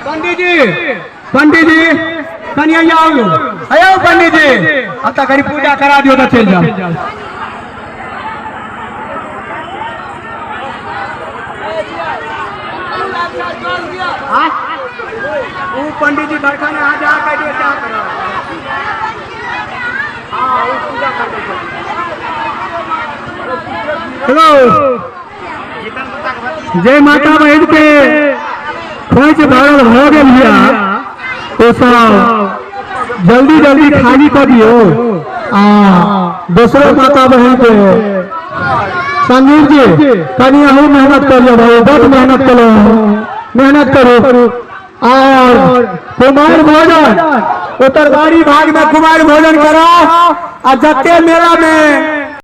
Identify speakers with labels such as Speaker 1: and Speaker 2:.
Speaker 1: पंडीजी, पंडीजी कनि आउ अयो पंडीजी, अब तक कनि पूजा करा दियो तऽ चलि जाओ। ऊ पंडीजी बरखा में आ जा कह दियो क्या करो। हां, ऊ पूजा कर दे। हेलो, जय माता बहन के खोज भरल भऽ गेल हिया, ओ सब जल्दी जल्दी खाली कऽ दियौ आ दोसरो माता बहन के। संजीव जी कनि अहूँ मेहनत करियौ भाई, बड मेहनत करो, मेहनत करू। और कुमार भोजन उत्तरबाड़ी भाग में कुमार भोजन करो आ जते मेला में